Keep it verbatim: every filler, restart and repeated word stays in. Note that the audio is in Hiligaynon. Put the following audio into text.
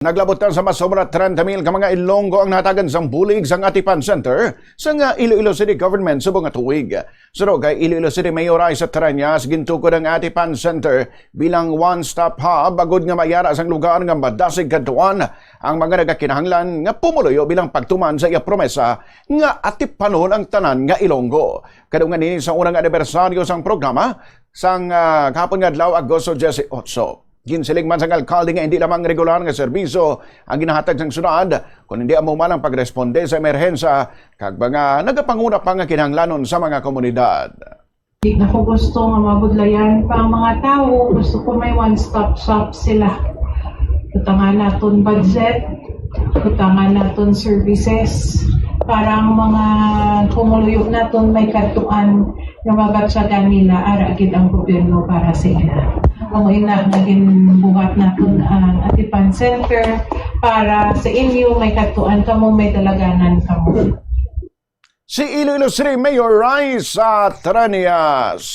Naglabot na sa mas sobra trenta mil ka mga Ilonggo ang nahatagan sang bulig sang Atipan Center sang, ah, Iloilo City Government subong nga tuig. Suno kay Iloilo City Mayor Raisa Treñas, gintukod ang Atipan Center bilang one-stop hub agod nga mayara sang lugar nga madasig kadtuan ang mga nagakinahanglan nga pumuluyo bilang pagtuman sa iya promesa nga atipanon ang tanan nga Ilonggo. Kadungan ini sa unang anibersaryo sang programa sang, ah, kahapon nga adlaw, Agosto dieciocho. Ginsiling man sang alkalde nga hindi lamang regular nga serbisyo ang ginahatag sang syudad, kundi amo man ang pagresponde sa emerhensya kag mga nagapanguna pa nga kinahanglanon sa mga komunidad. Di na ko gusto nga mabudlayan pa ang mga tawo. Gusto ko may one-stop shop sila. Kutangan naton budget, kutangan naton services para ang mga pumuluyo naton may kadtuan nga mabatyagan nila, ara gid ang gobyerno para sa ila. Amo ina nga ginbuhat naton ang Atipan Center para sa inyo, may kadtuan kamo, may dalaganan kamo. Si Iloilo City Mayor Raisa Treñas.